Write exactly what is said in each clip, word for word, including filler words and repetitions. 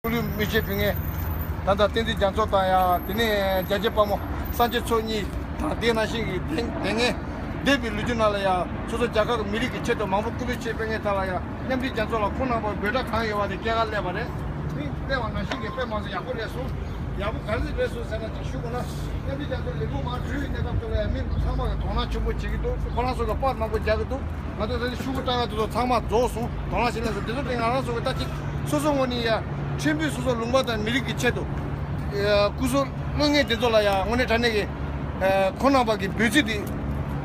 སྐུ་ལུས་མེ་མཆོད་ཕུལ་མཁན། ད་ལྟ་བསྟན་འཛིན་རྒྱ་མཚོ་དང་ཡང་དེ་ནས་རྒྱལ་གཅེས་དཔའ་མོ་སངས་རྒྱས་མཚོ་གཉིས་དང་དེ་ནང་བཞིན་གྱི་དེ་དེ་སྔའི་འདས་པའི་ལོ་རྒྱུས་ནང་ལ་ཡང་སོ་སོ་རྒྱལ་ཁབ་ཀྱི་མི་རིགས་ཀྱི་ཆེད་དུ་མང་པོ་སྐུ་ལུས་མཆོད་ཕུལ་མཁན་དག་ལ་ཡང་མཉམ་འབྲེལ་རྒྱལ་ཚོགས་ལ་ཁོང་རྣམ་པར་འབོད་སྒྲ་གང་ཡོད་པ་དེ་སྐྱེལ་ག་སླེབས་པ་རེད། དེ་སླེབས་པ་ནང་བཞིན་གྱི་དཔེ་མང་ཚོ་ཡག་པོ་རེད་སོང་། ཡག་པོ་ག་རེ་རེད་སོང་ཟེར་ན་ཅིག་ཞུ་དགོས་ན། མཉམ་འབྲེལ་རྒྱལ་ཚོགས་ལས་ཁུངས་མང་ཆེ་བའི་གནས་སྐབས་དེ་ལ་ཡང་མི་ཚང་མ་གི་དོ་སྣང་ཆེན་པོ་བྱེད་ཀྱི་འདུག་ཁོ་རང་ཚོ་གི་པར་མང་པོ་རྒྱག་གི་འདུག་ང་ཚོ་ད་ལྟ་ཤོག་བུ་བཀྲམ་ཡག་དེ་ཚོ་ཚང་མ་རྫོགས་སོང་། དོ་སྣང་བྱེད་ལས་སོང་། དེ་ཚོ་དེ་ང་རང་ཚོ་གི་ད་ཅིག་སོ་སོ་ངོས་ནས་ཡ་ཁྲིམས་དཔོན་སོ་སོ་ལུང་པ་དང་མི་རིགས་ཀྱི་ཆེད་དུ་སྐུ་གཟུགས་བློས་ངེས་དེ་ཚོ་ལ་ཡ་དངོས་གནས་དྲང་གནས་ཀྱི་ཁོང་རྣམ་པ་གི་འབོད་ཚིག་དེ་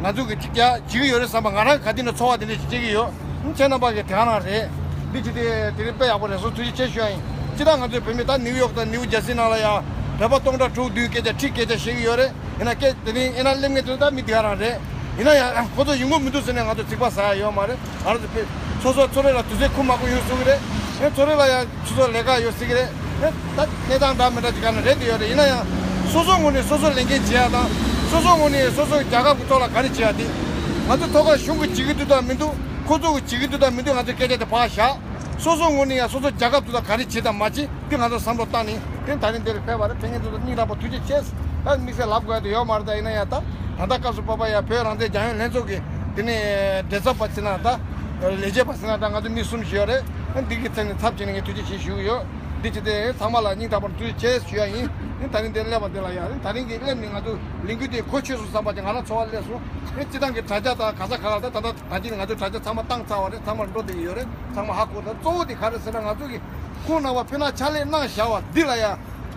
ང་ཚོ་གི་ཅིག་ཡ་བྱེད་ཀྱི་ཡོད་རེད་བསམ་པ། ང་རང་ག་དུས་ནས་ཚོར་བ་དེ་འདྲ་ཞིག་སྐྱེ་གི་ཡོད། ཁྱེད་རྣམ་པ་གི་དེ་ག་རང་རེད། འདི་ཅི་སྟེ་དེ་རིང་དཔེ་ཡག་པོ་རེད་སོང་། ཐུགས་རྗེ་ཆེ་ཞུ་ཡ་ཡིན། སྤྱིར་བཏང་ང་ཚོའི་བོད་མི་ད་ནིའུ་ཡོག་དང་ནིའུ་ཇར་སི་ནང་ལ་ཡ་བོད་པ་སྟོང་ཕྲག་དྲུག་བདུན་སྐད་ཆ་ཁྲི་སྐད་ཆ་བཤད་ཀྱི་ཡོད་རེད། ཡིན་ན་སྐད་དེ་རིང་ཨེ་ན་སླེབས་མཁན་དེ་ད་མི་དེ་ག་རང་རེད། ཡིན་ན་ཡང་ཁོ་ཚོ་ཡོང་གི་མི་འདུག་ཟེར་ནས་ང་ཚོ་ཚིག་པ་ཟ་ཡ་ཡོད་མ་རེད། ང་རང་ཚོ་བོད་སོ་སོ་ཚོ་རེ་ལ་དུས་ཚོད་ཁོམ་མ་ཁོམ་ཡོད་སྲིད་ཀྱི་རེད། ཡང་ཚོ་རེ་ལ་ཡང་སོ་སོ་ལས་ཀ་ཡོད་སྲིད་ཀྱི་རེད། ཡང་ད་གནས་སྟངས་འདྲ་མི་འདྲ་ཅིག་ག་ནས་རེད་དེ་ཡོད་རེད། ཡིན་ན་ཡང་སོ་སོ་ངོས་ནས་སོ་སོ་ལས་འགན་བྱེད་ཡ་དང་སོ་སོ་ངོས་ནས་སོ་སོ་རྒྱལ་ཁབ་ཀྱི་ཐོག་ལ་ག་རེ་བྱེད་ཡ་དེ་ང་ཚོ་ཐོག་ཁ་གཞུང་གིས་བྱེད་ཀྱི་འདུག་དང་མི་འདུག་ཁོ་ཚོ་གིས་བྱེད་ཀྱི་འདུག་དང་མི་འདུག་ང་ཚོ་སྐད་ཆ་དེ་ཕར་བཞག་སོ་སོ་ངོས་ནས་ཡང་སོ་སོ་རྒྱལ་ཁབ་ཚོ་དང་ག་རེ་བྱེད་དང་མ་བྱེད་དེ་ང་ཚོ་བསམ་བློ་བཏང་ནས་དེ་ད་རིང་འདིར་ཕེབས་པ་རེད། ཕེབས་མཁན་ཚོ་ལ་སྙིང་ཐག་པ་ཐུགས་རྗེ་ཆེ། ད་དམིགས་བསལ་ལབ་དགོས་ཡ་དེ་ཡོད་མ་རེད། ད་ཡིན་ན་ཡང་ད་ད་ལྟ་སྐབས་སུ་བབ་པ་ཡ་བོད་རང་བཙན་རྒྱལ་ཡོངས་ལྷན་ཚོགས་ཀྱི་དེ་ནས་མགྲིན་ཚབ་པ་ཟེར་ན་ད་ལས་བྱེད་པ་ཟེར་ན་ད་ང་ཚོ་མི་གསུམ་ཞིག་ཡོད་རེད། འདི་གི་ཐད་ནས་ཚབ་བྱས་ནས་ངས་ཐུགས་རྗེ་ཆེ་ཞུ་གི་ཡོད། འདི་བྱས་ཏེ་ཚང་མ་ལ་སྙིང་ཐག་པར་ཐུགས་རྗེ་ཆེ་ཞུ་ཡ་ཡིན། ད་རིང་འདིར་སླེབས་པ་འདི་ལ་ཡ་ད་རིང་གི་སླེབས་ནས་ང་ཚོ་ལས་འགུལ་དེ་གོ་ཆོད་སོང་བསམ་པ་ཅིག་ང་རང་ཚོར་བ་སླེབས་སོང་། སྤྱི་བཏང་གི་དྲ་རྒྱ་དང་ག་ས་ག་ལ་ད་ད་ད་ད་ཅིག་ང་ཚོས་དྲ་རྒྱ་ཚང་མ་བཏང་ཚར་བ་རེད། ཚང་མ་འགྲོ་བསྡད་ཀྱི་ཡོད་རེད། ཚང་མ་ཧ་གོ། ད་གཙོ་བོ་དེ་ག་རེ་ཟེར་ན་ང་ཚོ་གི་ཁོང་རྣམ་པ་ཕེབས་ན་ཕྱག་ལས་གནང་བཞག་པ་འདི་ལ་ཡ་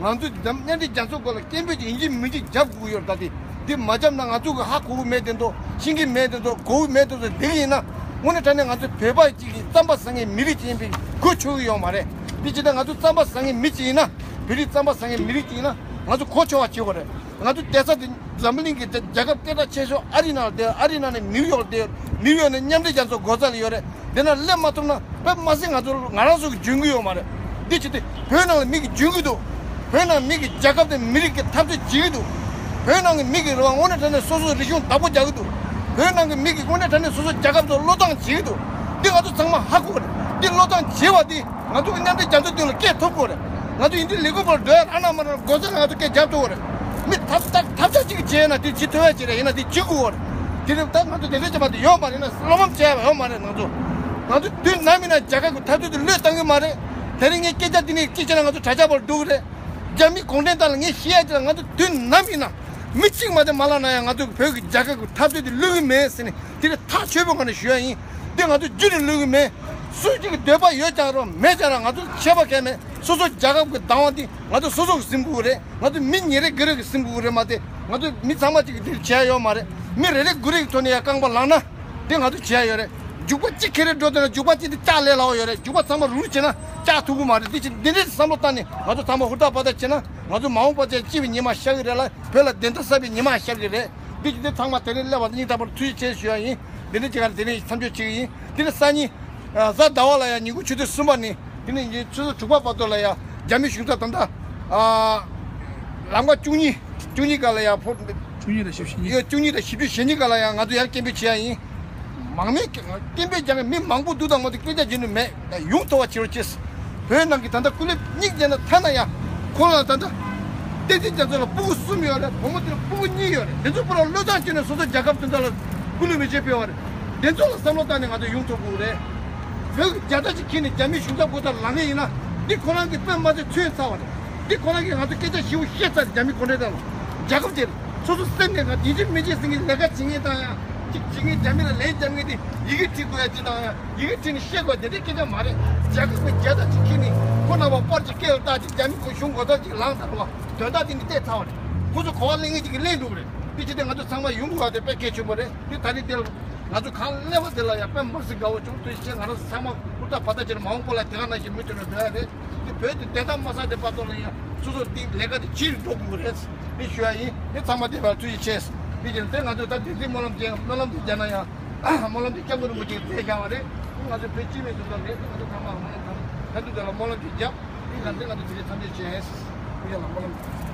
ང་ཚོས་མཉམ་འབྲེལ་རྒྱལ་ཚོགས་སྐོར་ལ་སྐད་འབོད་ཅིག་ཡིན་གཅིག་མིན་གཅིག་རྒྱབ་དགོས་ཀྱི་ཡོད་རེད། ད་དེ་འདི་མ་བརྒྱབ་ན་ང་ཚོ་གི་ཧ་གོ་གི་མེད་དེ་འདུག་ཤེས་ཀྱི་མེད་དེ་འདུག་གོ་གི་མེད་དེ་འདུག་འདི་གི་ཡིན་ན་དངོས་གནས་དྲང་གནས་ང་ཚོ་བོད་པ་གཅིག་གི་རྩམ་པ་ཟ་མཁན་མི་རིགས་གཅིག་ཡིན་པའི་གོ་ཆོད་གི་ཡོད་མ་རེད། འདི་ཇི་ལྟར་ང་ཚོ་རྩམ་པ་ཟ་མཁན་མི་གཅིག་ཡིན་ན་བོད་རིགས་རྩམ་པ་ཟ་མཁན་མི་རིགས་གཅིག་ཡིན་ན་ང་ཚོ་གོ་ཆོད་པ་བྱེད་དགོས་རེད། ང་ཚོ་བསྡད་ས་དེ་འཛམ་བུ་གླིང་གི་རྒྱལ་ཁབ་སྐད་གྲགས་ཆེ་ཤོས་ཨ་རི་ནང་ལ་བསྡད། ཨ་རི་ནང་ནས་ནིའུ་ཡོག་ལ་བསྡད། ནིའུ་ཡོག་ནས་མཉམ་འབྲེལ་རྒྱལ་ཚོགས་སྒོ་རྩ་ལ་ཡོད་རེད། དེ་ན་སླེབས་མ་ཐུབ་ན་དཔེ་མ་སྲིད་ང་ཚོ་ང་རང་ཚོ་གི་འཇོན་གི་ཡོད་མ་རེད། འདི་ཅི་སྟེ་བོད་ནང་ལ་མི་གི་འཇོན་གི་འདུག་བོད་ནང་མི་གི་རྒྱལ་ཁབ་དང་མི་རིགས་ཀྱི་འཐབ་རྩོད་བྱེད་ཀྱི་འདུག་བོད་ནང་གི་མི་གི་རེ་བ་དངོས་གནས་དྲང་གནས་སོ་སོའི་རིག་གཞུང་བདག་པོ་རྒྱག་གི་འདུག་བོད་ནང་གི་མི་གི་དངོས་གནས་དྲང་གནས་སོ་སོའི་རྒྱལ་ཁབ་ཚོ་བློས་བཏང་བྱེད་ཀྱི་འདུག་འདི་ང་ཚོ་ཚང་མ་ཧ་གོ་གི་རེད། འདི་བློས་བཏང་བྱེད་པ་འདི་ང་ཚོ་གི་མཉམ་འབྲེལ་རྒྱལ་ཚོགས་མདུན་ལ་སྐད་ཐོབ་དགོས་རེད། ང་ཚོ་ཡིན་དུས་ལས་འགུལ་སྐོར་འགྲོ་ཡ་རང་ན་མ་རང་སྒོ་ཟེར་ང་ཚོ་སྐད་རྒྱབ་ཐུབ་དགོས་རེད། མི་ཐབས་ཐབས་ཐབས་ཆག་ཅིག་བྱས་ན་དེ་བྱེད་ཐུབ་ཡ་ཅིག་རེད། ཡིན་ན་དེ་བྱེད་དགོས་རེད། དེ་རིང་ད་ང་ཚོ་དེ་འདྲ་བྱས་པ་དེ་ཡོད་མ་རེད་ན་བློ་ཕམ་བྱས་པ་ཡོད་མ་རེད། ང་ཚོ་ང་ཚོ་དུས་ནམ་ཡིན་ན་རྒྱལ་ཁབ་ཀྱི་འཐབ་རྩོད་དེ་བློས་བཏང་གི་མ་རེད། དེ་རིང་ངས་སྐད་ཆ་འདི་ནས་གཅིག་བྱས་ན་ང་ཚོ་དྲ་རྒྱ་པར་འགྲོ་གི་རེད། རྒྱ་མི་གུང་ཁྲན་ཏང་ལ་ངས་བཤད་ཡ་ཅིག་ལ་ང་ཚོ་དུས་ནམ་ཡིན་ན་མི་གཅིག་མ་གཏོགས་མ་ལ་ན་ཡང་ང་ཚོ་བོད་ཀྱི་རྒྱལ་ཁབ་ཀྱི་འཐབ་རྩོད་དེ་བློས་གི་མེད་ཟེར་ནས་དེ་ནས་ཐག་ཆོད་པོ་ངང་ནས་ཞུ་ཡ་ཡིན། འདི་ང་ཚོ་རྒྱུན་ནས་བློས་གི་མེད། སུ་གཅིག་གི་འདོད་པ་ཡོད་ཀྱང་རུང་མེད་ཀྱང་རུང་ང་ཚོ་ཆད་པ་གས་མེད། སོ་སོ་རྒྱལ་ཁབ་ཀྱི་བདག་དབང་འདི་ང་ཚོ་སོ་སོ་གིས་ཟིན་དགོས་ཀྱི་རེད། ང་ཚོ་མི་ཉིན་རེ་དགུ་རེ་གིས་ཟིན་དགོས་ཀྱི་རེད་མ་གཏོགས་ང་ཚོ་མི་ཚང་མ་གཅིག་གིས་འདིར་བྱས་ཡ་ཡོད་མ་རེད། མི་རེ་རེ་དགུ་རེ་གི་ཐོག་ནས་ཡ་རྐང་པ་ལངས་ན། དེ་ང་ཚོ་བྱེད་ཡ་ཡོད་རེད། རྒྱུག་པ་གཅིག་ཁེ་རེ་འགྲོ་དེ་ན་རྒྱུག་པ་གཅིག་དེ་ལྕགས་ལས་སླ་བོ་ཡོད་རེད། རྒྱུག་པ་ཚང་མ་རུལ་བྱས་ན་ལྕགས་ཐུག་གི་མ་རེད། དེ་ཕྱིར་འདི་འདྲའི་བསམ་བློ་བཏང་ནས་ང་ཚོ་ཚང་མ་ཧུར་ཐག་བར་ཐག་བྱས་ན་ང་ཚོ་མ་འོངས་པ་ཚེ་སྐྱིད་པའི་ཉི་མ་ཤར་གི་རེད་ལ་བོད་ལ་བདེན་མཐའ་གསལ་བའི་ཉི་མ་ཤར་གི་རེད། འདི་ཅི་འདི་ཚང་མ་དེ་རིང་སླེབས་པ་སྙིང་ཐག་པར་ཐུགས་རྗེ་ཆེ་ཞུ་ཡ་ཡིན། འདི་འདྲ་ཅིག་ག་རེ་དེ་རིང་མཚམས་འཇོག་བྱེད་ཀྱི་ཡིན། འདི་ནི་སང་ཉིན་གཟའ་ཟླ་བ་ལ་ཡང་ཉིན་གུང་ཆུ་ཚོད་གསུམ་པ་ནས། དེ་ནས་ཉིན་ཆུ་ཚོད་དྲུག་པ་བར་དུ་ལ་ཡང་རྒྱ་མི་གཞུང་ཚབ་དང་ད་ལམ་ཁ་བཅུ་གཉིས་བཅུ་གཉིས་སྒང་ལ་ཡང་ཕོ། བཅུ་གཉིས་དང་བཞི་བཅུ་ཞེ་གཉིས། ཡོད། བཅུ་གཉིས་དང་བཞི་བཅུ་ཞེ་གཉིས་སྒང་ལ་ཡང་ང་ཚོ་ཡར་སྐད་འབོད་བྱེད་ཡ་ཡིན། མང་མོས་སྐད་འབོད་རྒྱག་མཁན་མི་མང་པོ་འདུག་དང་མ་འདུག་སྐད་ཆ་བརྗོད་ནུས་མེད། ཡང་ཡོང་ཐུབ་པ་བྱེད་རོགས་བྱེད། བོད་ནང་གི་ད་ལྟ་སྐུ་ལས་གཉིས་བརྒྱབ་ན་ཐ་ན་ཡང་ཁོང་ལ་ད་ལྟ་བསྟན་འཛིན་རྒྱ་མཚོ་ལ་སྤུ་གུ་གསུམ་ཡོད་རེད། བུ་མོ་དེ་ལ་སྤུ་གུ་གཉིས་ཡོད་རེད། དེ་ཚོ་པུ་ར་བློས་བཏང་བྱས་ནས་སོ་སོ་རྒྱལ་ཁབ་དོན་དག་ལ་སྐུ་ལུས་མེ་མཆོད་ཕུལ་བ་རེད། དེ་ཚོ་ལ་བསམ་བློ་བཏང་ནས་ང་ཚོ་ཡོང་ཐུབ་དགོས་རེད། བོད་ཀྱི་རྒྱལ་དར་ཅིག་འཁྱེར་ནས་རྒྱ་མིའི་གཞུང་ཚབ་སྒོ་རྩར་ལངས་མཁན་ཡིན་ན། འདི་ཁོ་རང་གི་དཔེ་མ་ཚད་མཚོན་ཚར་བ་རེད། འདི་ཁོ་རང་གིས་ང་ཚོ་སྐད་ཆ་ཞིབ་པོ་བཤད་ཚར་རེད། རྒྱ་མི་གུང་ཁྲན་ཏང་ལ། རྒྱལ་ཁབ་དེར་སོ་སོ་སེམས་ནས་ང་ཡིན་གཅིག་མིན་གཅིག་ཟེར་མཁན་ལས་ཀ་བྱེད་མཁན་དང་ཡང་གཅིག་བྱེད་མཁན། རྒྱ་མི་ལ་ལན་རྒྱབ་མཁན་དེ་ཡི་གེ་བྲིས་དགོས་ཡ་གཅིག་དང་ཡང་ཡི་གེ་བྲིས་ནས་བཤད་དགོས་དེ་འདྲའི་སྐད་ཆ་མ་རེད། རྒྱལ་ཁབ་ཀྱི་རྒྱལ་དར་གཅིག་འཁྱེར་ནས་ཁོ་རྣམ་པ་པར་གཅིག་སྐད་ལ་བཏགས་ཅིག་རྒྱ་མི་གཞུང་སྒོ་རྩར་གཅིག་ལངས་ཚར་བ་དོན་དག་དེ་འདི་བལྟས་ཚར་བ་རེད། ཁོ་ཚོ་གོ་བ་ལེན་མཁན་གཅིག་གིས་ལེན་འགྲོ་གི་རེད། དེ་ཅི་སྟེ་ང་ཚོ་ཚང་མ་ཡོང་དགོས་པ་དེ་དཔེ་གལ་ཆེན་པོ་རེད། དེ་ད་རེས་དེ་ལ་ང་ཚོ་གང་སླེབས་པ་དེ་ལ་ཡང་དཔེ་མ་སྲིད་དགའ་བོ་བྱུང་། དེ་བཞིན་ང་རང་ཚོ་ཚང་མ་ཧུར་ཐག་བར་ཐག་བྱས་ནས་མ་འོངས་པ་ལ་དེ་ག་ནང་བཞིན་མུ་མཐུད་ནས་འགྲོ་ཡ་རེད། དེ་བོད་དེ་བདེན་མཐའ་མ་གསལ་དེ་བར་དུ་ལ་ཡང་སོ་སོ་དེ་ལས་ཀ་དེ་བྱེད་འགྲོ་དགོས་རེད། དེ་ཞུ་ཡ་ཡིན། དེ་ཚང་མ་དེ་བར་ཐུགས་རྗེ་ཆེ། དེ་བཞིན་དེ་ང་ཚོ་ད་དེ་ཚེ་སྨོན་ལམ་བྱས། སྨོན་ལམ་དེ་བརྒྱབ་ན་ཡང་སྨོན་ལམ་དེ་སྐྱབས་མགོན་རིན་པོ་ཆེས་མཛད་བཞག་པ་རེད། ང་ཚོ་བོད་སྤྱི་མི་ཚོ་དང་རེད། ང་ཚོ་ཚང་མ་སྨོན་ལམ་དང་ད་དུང་དེ་ལ་སྨོན་ལམ་དེ་བརྒྱབ། དེ་ལ་དེ་ང་ཚོ་དེ་རིང་མཚམས་འཇོག་བྱས། ཐུགས་རྗེ་ལ་སྨོན་ལམ།